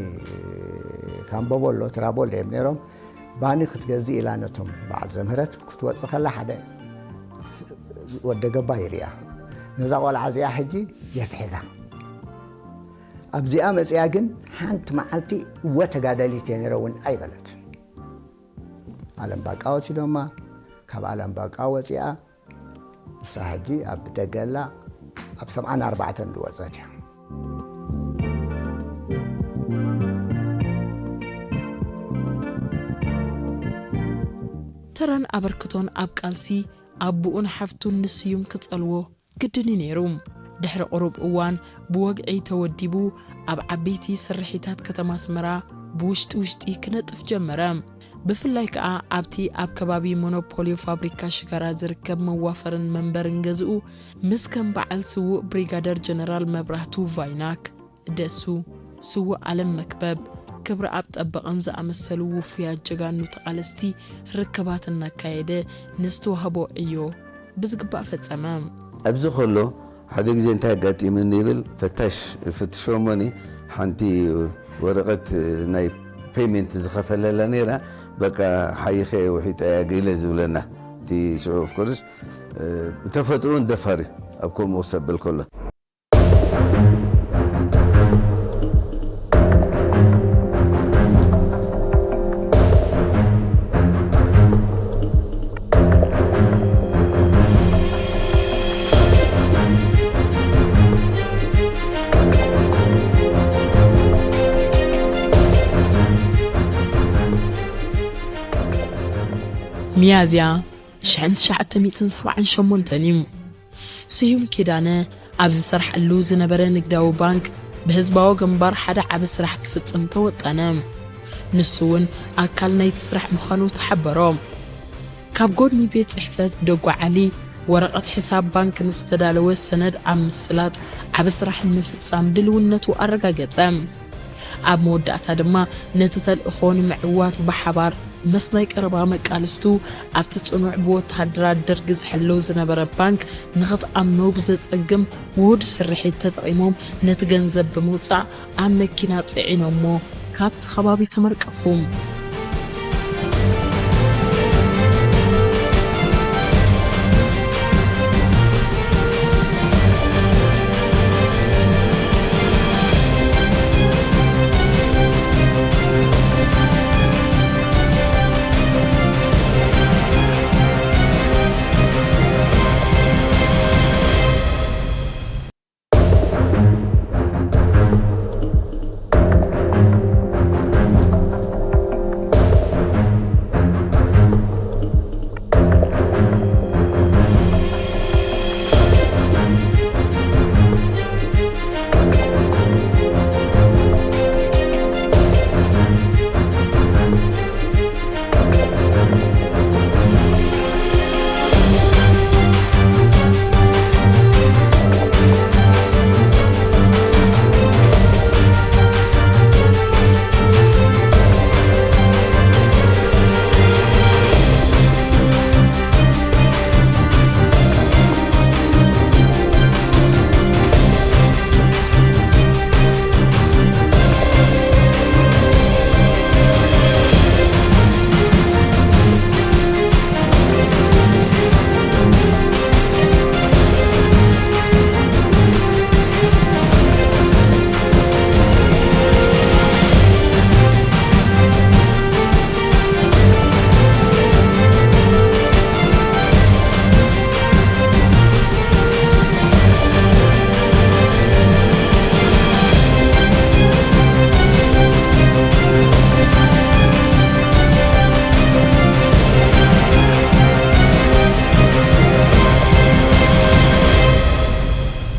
ካምቦቦሎ ትራቦል እዮም ነይሮም ባኒ ክትገዝእ ኢላ ነቶም በዓል ዘምህረት ክትወፅእ ከላ ሓደ ወደ ገባ ይርያ ነዛ ቆልዓ እዚኣ ሕጂ የትሕዛ ኣብዚኣ መፅያ ግን ሓንቲ መዓልቲ እወ ተጋደሊት እየ ነይረ እውን ኣይበለትን ኣለም ባቃ ወሲዶማ ካብ ኣለም ባቃ ወፂኣ ንሳ ሕጂ ኣብ ደገላ ኣብ ሰብዓን ኣርባዕተን ዝወፀት እያ ተራን ኣበርክቶን ኣብ ቃልሲ ኣቦኡን ሓፍቱን ንስዩም ክጸልዎ ግድን እዩ ነይሩ። ድሕሪ ቁሩብ እዋን ብወግዒ ተወዲቡ ኣብ ዓበይቲ ስርሒታት ከተማ ኣስመራ ብውሽጢ ውሽጢ ክነጥፍ ጀመረ። ብፍላይ ከኣ ኣብቲ ኣብ ከባቢ ሞኖፖልዮ ፋብሪካ ሽጋራ ዝርከብ መዋፈርን መንበርን ገዝኡ ምስ ከም በዓል ስዉእ ብሪጋደር ጀነራል መብራህቱ ቫይናክ፣ ደሱ፣ ስዉእ ኣለም መክበብ፣ ክብረኣብ ጠበቐን ዝኣመሰሉ ውፉያት ጀጋኑ ተቓለስቲ ርክባት እናካየደ ንዝተዋህቦ ዕዮ ብዝግባእ ፈጸመ። ኣብዚ ከሎ ሓደ ግዜ እንታይ ኣጋጢሙኒ ይብል ፈታሽ ፍትሾሞኒ ሓንቲ ወረቐት ናይ ፔመንት ዝኸፈለላ ነይራ በቃ ሓይኸ ውሒጠ እያ ገለ ዝብለና እቲ ሽዑ ኦፍኮርስ ብተፈጥሮን ደፋር እዩ ኣብ ከምኡ ክሰብል ከሎ ሚያዝያ ሽሕን ትሽዓተ ሚእትን ሰብዓን ሸሞንተን እዩ። ስዩም ኪዳነ ኣብ ዝሰርሓሉ ዝነበረ ንግዳዊ ባንክ ብህዝባዊ ግንባር ሓደ ዓቢ ስራሕ ክፍጽም ተወጠነ። ንሱ እውን ኣካል ናይቲ ስራሕ ምዃኑ ተሓበሮ። ካብ ጎድኒ ቤት ጽሕፈት ደጉ ዓሊ ወረቐት ሕሳብ ባንክ ንዝተዳለወ ሰነድ ኣብ ምስላጥ ዓቢ ስራሕ ንምፍጻም ድልውነቱ ኣረጋገጸ። ኣብ መወዳእታ ድማ ነቲ ተልእኾ ንምዕዋት ብሓባር ምስ ናይ ቀረባ መቃልስቱ ኣብቲ ጽኑዕ ብወተሃደራት ደርጊ ዝሕለው ዝነበረ ባንክ ንኽትኣምኖ ብዘጸግም ውሁድ ስርሒት ተጠቒሞም ነቲ ገንዘብ ብምውጻእ ኣብ መኪና ጽዒኖሞ ካብቲ ከባቢ ተመርቀፉ።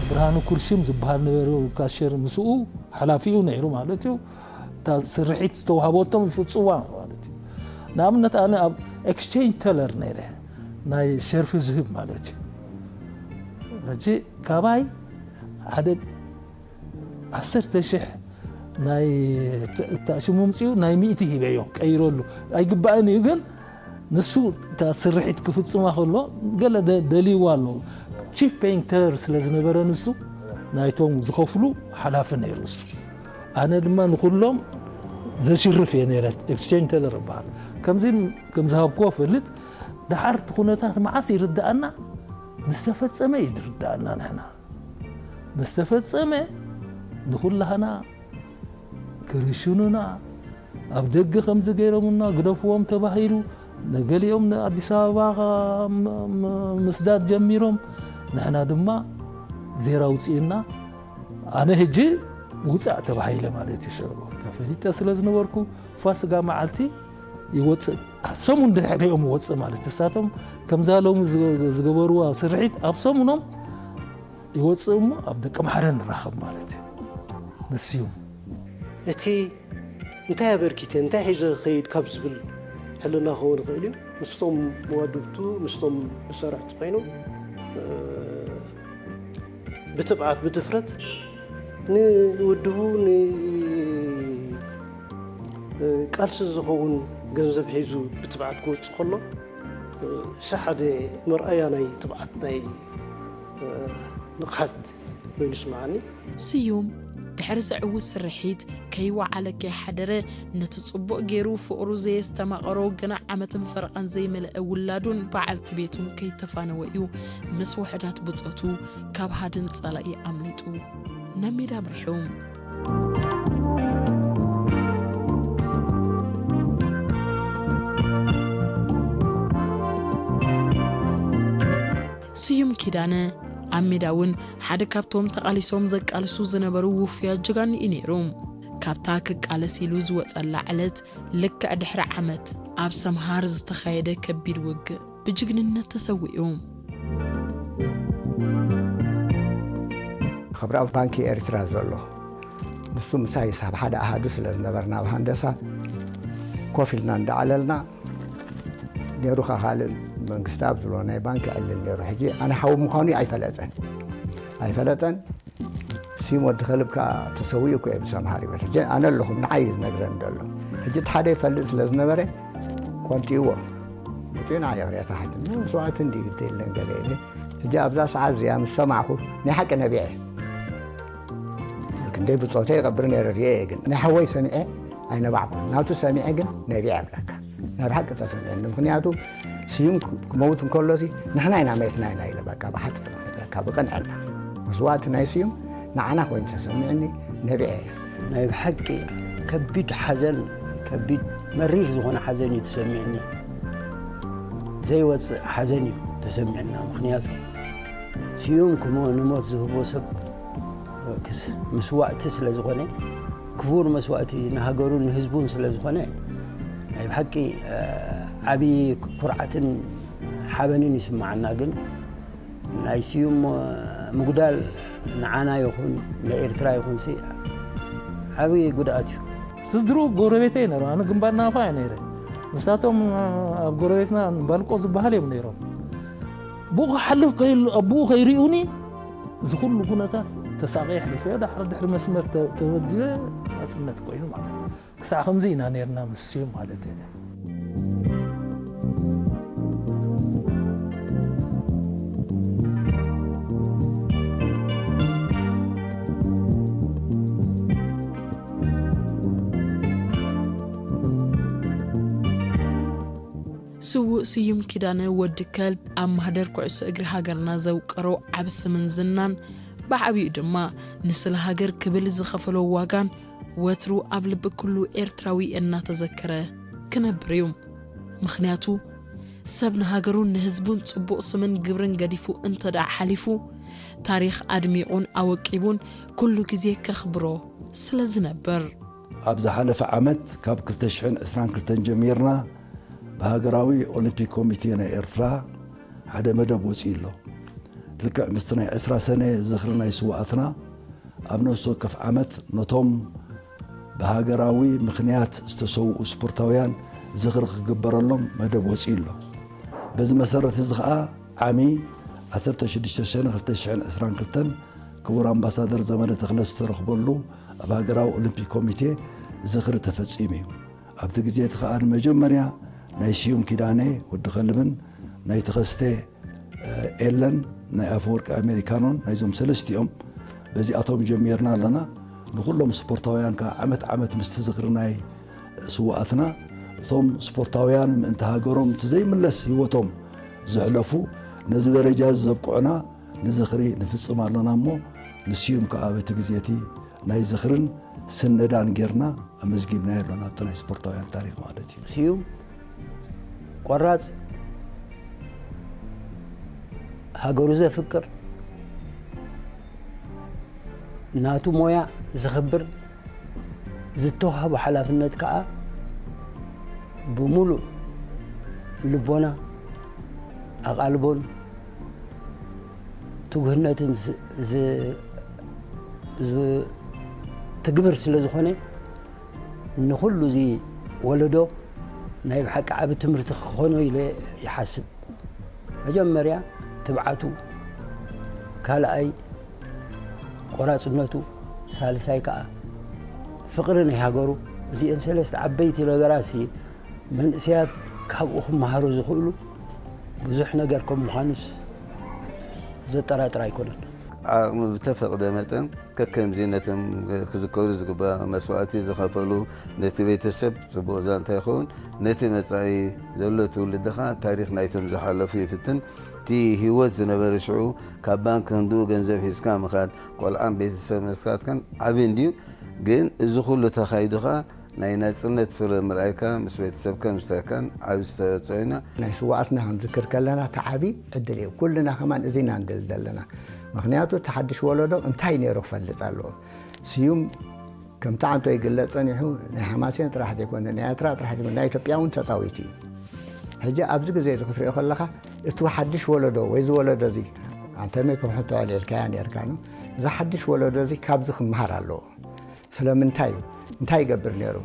ብርሃኑ ኩርሽም ዝበሃል ነበሩ ካሸር ምስኡ ሓላፊኡ ነይሩ ማለት እዩ። እታ ስርሒት ዝተዋህበቶም ይፍጽዋ ማለት እዩ። ንኣብነት ኣነ ኣብ ኤክስቼንጅ ተለር ነይረ፣ ናይ ሸርፊ ዝህብ ማለት እዩ። ሕጂ ካባይ ሓደ ዓሰርተ ሽሕ ናይ ተ-፣ ተኣሽሙ ምጽኡ ናይ ሚእቲ ሂበዮ ቀይረሉ። ኣይግባእን እዩ ግን ንሱ እታ ስርሒት ክፍጽማ ከሎ ገለ ደ-፣ ደልይዋ ኣሎ። ቺፍ ፔይንተር ስለ ዝነበረ ንሱ ናይቶም ዝኸፍሉ ሓላፊ ነይሩ ንሱ። ኣነ ድማ ንኹሎም ዘሽርፍ እየ ነይረ። ኤክስቼንጅ ተለር ይበሃል። ከምዚ ከም ዝሃብክዎ ፈልጥ። ደሓር እቲ ኩነታት መዓስ ይርድኣና? ምስ ተፈጸመ እዩ ዝርድኣና ንሕና። ምስ ተፈጸመ ንኹላህና ክርሽኑና፣ ኣብ ደገ ከምዚ ገይሮምና ግደፍዎም ተባሂሉ፣ ንገሊኦም ንኣዲስ ኣበባ ኸ-፣ ም-፣ ም-፣ ምስዳድ ጀሚሮም። ንሕና ድማ ዜራ ኣውጺእና፣ ኣነ ሕጂ ውጻእ ተባሂለ ማለት እዩ። ሽዑ ተፈሊጠ ስለ ዝነበርኩ፣ ፋስጋ መዓልቲ ይወጽእ፣ ሰሙን ድሕሪኦም ይወጽእ ማለት እዩ። እሳቶም ከምዛ ሎሚ ዝገ-፣ ዝገበርዋ ስርሒት ኣብ ሰሙኖም ይወጽእ እሞ ኣብ ደቂ ማሕረ ንራኸብ ማለት እዩ። ንስዩም እቲ እንታይ ኣበርኪተ፣ እንታይ ሒዘ ክኸይድ ካብ ዝብል ሕልና ክኸውን ይኽእል እዩ። ምስቶም መዋድብቱ፣ ምስቶም መሳርሕቲ ኮይኑ፣ እ፣ ብትብዓት፣ ብድፍረት ንውድቡ፣ ን-፣ እ፣ ቃልሲ ዝኸውን ገንዘብ ሒዙ ብትብዓት ክወጽእ ከሎ፣ እ፣ እዚ ሓደ መርኣያ ናይ ትብዓት፣ ናይ፣ እ፣ ንቕሓት ኮይኑ ይስምዓኒ። ስዩም ድሕሪ ዘዕውት ስርሒት ከይወዓለ ከይሓደረ ነቲ ጽቡቕ ገይሩ ፍቕሩ ዘየስተማቐሮ ግና ዓመትን ፈረቓን ዘይመልአ ውላዱን በዓልቲ ቤቱን ከይተፋነወ እዩ ምስ ውሑዳት ብጾቱ ካብ ሃድን ጸላኢ ኣምሊጡ ናብ ሜዳ ኣምሪሑ። ስዩም ኪዳነ ኣብ ሜዳ እውን ሓደ ካብቶም ተቓሊሶም ዘቃልሱ ዝነበሩ ውፉያት ጀጋኑ እዩ ነይሩ። ካብታ ክቃለስ ኢሉ ዝወጸላ ዕለት ልክዕ ድሕሪ ዓመት ኣብ ሰምሃር ዝተኻየደ ከቢድ ውግእ ብጅግንነት ተሰዊኡ። ክብሪ ኣብ ባንኪ ኤርትራ ዘሎ ንሱ ምሳይ ኣብ ሓደ ኣሃዱ ስለ ዝነበርና ኣብ ሃንደሳ ኮፍ ኢልና እንዳዓለልና ነይሩ። ካብ ካልእ መንግስቲ ኣብ ዝብሎ ናይ ባንኪ ዕልል ነይሩ። ሕጂ ኣነ ሓው ምዃኑ ኣይፈለጠን ኣይፈለጠን። ሲም ወዲ ከልብ ከዓ ተሰዊኡ እኮ እየ ብሰምሃር ይበል። ሕጂ ኣነ ኣለኹም ንዓይ እዩ ዝነግረኒ ዘሎ። ሕጂ እቲ ሓደ ይፈልጥ ስለ ዝነበረ ቆንጢዎ መፂኡ ንዓ ይቕሬታ ሓጅ መስዋዕቲ እንዲ ግዲ የለን ገለ ኢለ። ሕጂ ኣብዛ ሰዓት እዚኣ ምስ ሰማዕኹ ናይ ሓቂ ነቢዐ። ክንደይ ብፆተ ይቐብር ነይረ ርየ እየ ግን ናይ ሓወይ ሰሚዐ ኣይነባዕኩን። ናቱ ሰሚዐ ግን ነቢዐ እብለካ። ናይ ብሓቂ ተሰሚዐኒ። ምኽንያቱ ስዩም ክመውት እንከሎ ሲ ንሕና ኢና መትና ኢና ኢለ በቃ ብሓፂር በቃ ብቕንዕና መስዋዕቲ ናይ ስዩም ንዓና ኮይኑ ተሰሚዕኒ ነቢዐ። ናይ ብሓቂ ከቢድ ሓዘን ከቢድ መሪር ዝኾነ ሓዘን እዩ ተሰሚዕኒ። ዘይወፅእ ሓዘን እዩ ተሰሚዕና። ምኽንያቱ ስዩም ክሞ ንሞት ዝህቦ ሰብ ክስ ምስዋእቲ ስለ ዝኾነ ክቡር መስዋእቲ ንሃገሩን ንህዝቡን ስለ ዝኾነ ናይ ብሓቂ ዓብዪ ኩርዓትን ሓበንን ይስማዓና። ግን ናይ ስዩም ምጉዳል ንዓና ይኹን ንኤርትራ ይኹንሲ ዓብዪ ጉድኣት እዩ። ስድሩ ጎረቤተይ ነይሩ። ኣነ ግንባር ናፋ እየ ነይረ። ንሳቶም ኣብ ጎረቤትና ባልቆ ዝበሃል እዮም ነይሮም። ብኡ ክሓልፍ ከይሉ ኣቦኡ ከይሪኡኒ እዚ ኩሉ ኩነታት ተሳቒ ኣሕሊፈዮ። ዳሕሪ ድሕሪ መስመር ተመዲበ ናጽነት ኮይኑ ማለት እዩ። ክሳዕ ከምዚ ኢና ነርና ምስ ስዩም ማለት እየ። ስዉእ ስዩም ኪዳነ ወዲ ከልብ ኣብ ማህደር ኩዕሶ እግሪ ሃገርና ዘውቀሮ ዓቢ ስምን ዝናን ብዓቢኡ ድማ ንስለ ሃገር ክብል ዝኸፈሎ ዋጋን ወትሩ ኣብ ልቢ ኩሉ ኤርትራዊ እናተዘከረ ክነብር እዩ። ምኽንያቱ ሰብ ንሃገሩን ንህዝቡን ጽቡቕ ስምን ግብርን ገዲፉ እንተ ደኣ ሓሊፉ ታሪኽ ኣድሚቑን ኣወቂቡን ኩሉ ግዜ ከኽብሮ ስለ ዝነብር። ኣብ ዝሓለፈ ዓመት ካብ ክልተ ሽሕን ዕስራን ክልተን ጀሚርና ብሃገራዊ ኦሊምፒክ ኮሚቴ ናይ ኤርትራ ሓደ መደብ ወጺኡ ኣሎ። ልክዕ ምስቲ ናይ ዕስራ ሰነ ዝኽሪ ናይ ስውኣትና ኣብ ነፍሲ ወከፍ ዓመት ነቶም ብሃገራዊ ምኽንያት ዝተሰውኡ ስፖርታውያን ዝኽሪ ክግበረሎም መደብ ወጺኡ ኣሎ። በዚ መሰረት እዚ ኸኣ ዓሚ ዓሰርተ ሽዱሽተ ሰነ ክልተ ሽሕን ዕስራን ክልተን ክቡር ኣምባሳደር ዘመደ ተኽለ ዝተረኽበሉ ኣብ ሃገራዊ ኦሊምፒክ ኮሚቴ ዝኽሪ ተፈጺሙ እዩ። ኣብቲ ግዜ እቲ ኸኣ ንመጀመርያ ናይ ስዩም ኪዳነ ወዲ ከልብን ናይ ተኸስተ ኤለን ናይ ኣፈወርቂ ኣሜሪካኖን ናይዞም ሰለስቲኦም በዚኣቶም ጀሚርና ኣለና። ንኹሎም ስፖርታውያን ከዓ ዓመት ዓመት ምስቲ ዝኽሪ ናይ ስውኣትና እቶም ስፖርታውያን ምእንቲ ሃገሮም እቲ ዘይምለስ ህይወቶም ዘሕለፉ ነዚ ደረጃ እዚ ዘብቅዑና ንዝኽሪ ንፍጽም ኣለና እሞ ንስዩም ከዓ በቲ ግዜ እቲ ናይ ዝኽርን ስነዳን ጌርና ኣመዝጊብናዮ ኣለና ኣብቲ ናይ ስፖርታውያን ታሪኽ ማለት እዩ። ስዩም ቆራጽ፣ ሃገሩ ዘፍቅር፣ ናቱ ሞያ ዝኽብር፣ ዝተዋህቦ ሓላፍነት ከኣ ብምሉእ ልቦና ኣቓልቦን ትጉህነትን ትግብር ስለ ዝኾነ ንኹሉ እዚ ወለዶ ናይ ብሓቂ ዓቢ ትምህርቲ ክኾኖ ኢለ ይሓስብ። መጀመርያ ትብዓቱ፣ ካልኣይ ቆራጽነቱ፣ ሳልሳይ ከኣ ፍቕሪ ናይ ሃገሩ። እዚአን ሰለስተ ዓበይቲ ነገራት ሲ መንእሰያት ካብኡ ክመሃሩ ዝኽእሉ ብዙሕ ነገር ከም ምዃኑስ ዘጠራጥር ኣይኮነን። ዓቕሚ ብተፈቕደ መጠን ከከምዚ ነቶም ክዝከሩ ዝግባእ መስዋእቲ ዝኸፈሉ ነቲ ቤተሰብ ጽቡቕ ዛንታ ይኸውን፣ ነቲ መጻኢ ዘሎ ትውልዲ ኸኣ ታሪኽ ናይቶም ዝሓለፉ ይፍትን። እቲ ህይወት ዝነበረ ሽዑ ካብ ባንክ ክንድኡ ገንዘብ ሒዝካ ምኻድ ቆልዓን ቤተሰብ መስካትካን ዓቢ እንድዩ። ግን እዚ ኩሉ ተኻይዱ ኸኣ ናይ ናጽነት ፍረ ምርኣይካ ምስ ቤተሰብካን ምስተካን ዓቢ ዝተወጸኦ ኢና። ናይ ስውኣትና ክንዝክር ከለና እቲ ዓቢ ዕድል እዩ። ኩልና ከማን እዚ ኢና ንደሊ ዘለና። ምኽንያቱ እቲ ሓድሽ ወለዶ እንታይ ነይሩ ክፈልጥ ኣለዎ። ስዩም ከምቲ ዓንቶ ይግለጽ ጸኒሑ ናይ ሓማሴን ጥራሕ ዘይኮነ፣ ናይ ኤርትራ ጥራሕ ዘይኮነ፣ ናይ ኢትዮጵያ እውን ተጻዊቱ እዩ። ሕጂ ኣብዚ ግዜ እዚ ክትሪኦ ከለኻ፣ እቲ ሓድሽ ወለዶ ወይ እዚ ወለዶ እዚ፣ ኣንተመይ ከም ሕቶ ኣልዒልካያ ነርካ ነው። እዚ ሓድሽ ወለዶ እዚ ካብዚ ክመሃር ኣለዎ። ስለምንታይ እዩ? እንታይ ይገብር ነይሩ?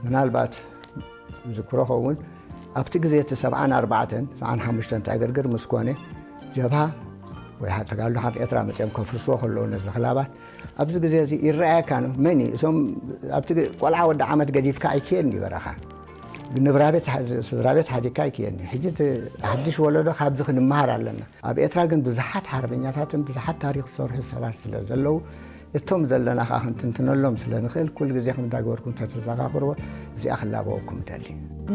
ምናልባት ዝክሮ ኸውን፣ ኣብቲ ግዜ እቲ ሰብዓን ኣርባዕተን፣ ሰብዓን ሓሙሽተን ዕግርግር ምስ ኮነ፣ ጀብሃ ወይ ሓ-፣ ተጋድሎ ሓርነት ኤርትራ መጺኦም ከፍርስዎ ከለዉ ነዚ ክላባት፣ ኣብዚ ግዜ እዚ ይረኣየካ ነው። መን እዩ? እዞም ኣብቲ ግ-፣ ቆልዓ ወዲ ዓመት ገዲፍካ ኣይክየድን እዩ በረኻ። ንብራ ቤት ሓ-፣ ስድራ ቤት ሓዲግካ ኣይክየድን እዩ። ሕጂ እቲ ሓድሽ ወለዶ ካብዚ ክንመሃር ኣለና። ኣብ ኤርትራ ግን ብዙሓት ሓርበኛታትን ብዙሓት ታሪኽ ዝሰርሑ ሰባት ስለ ዘለዉ፣ እቶም ዘለና ከኣ ክንትንትነሎም ስለ ንኽእል፣ ኩሉ ግዜ ከም እንዳገበርኩም ተተዘኻኽርዎ፣ እዚኣ ክላበወኩም እደሊ።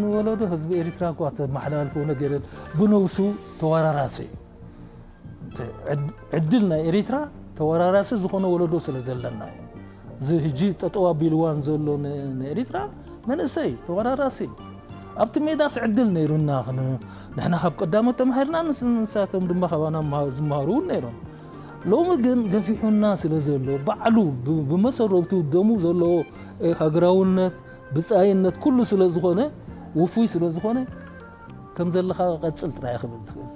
ንወለዶ ህዝቢ ኤሪትራ እኳ ተመሓላልፎ ነገር የለን። ብነብሱ ተወራራሲ እዩ። እቲ ዕድ-፣ ዕድል ናይ ኤሪትራ ተወራራሲ ዝኾነ ወለዶ ስለ ዘለና እዩ። እዚ ህጂ ጠጠው ኣቢልዋን ዘሎ ን-፣ ንኤሪትራ መንእሰይ ተወራራሲ እዩ። ኣብቲ ሜዳስ ዕድል ነይሩና፣ ክን-፣ ንሕና ካብ ቀዳሞት ተማሂርና፣ ንስ-፣ ንሳቶም ድማ ካባና ምሃ-፣ ዝመሃሩ እውን ነይሮም። ሎሚ ግን ገፊሑና ስለ ዘሎ፣ ባዕሉ ብ-፣ ብመሰረቱ ደሙ ዘለዎ፣ እ፣ ሃገራውነት፣ ብጻይነት ኩሉ ስለ ዝኾነ፣ ውፉይ ስለ ዝኾነ፣ ከም ዘለኻ ቀጽል ጥራይ ክብል ዝኽእል።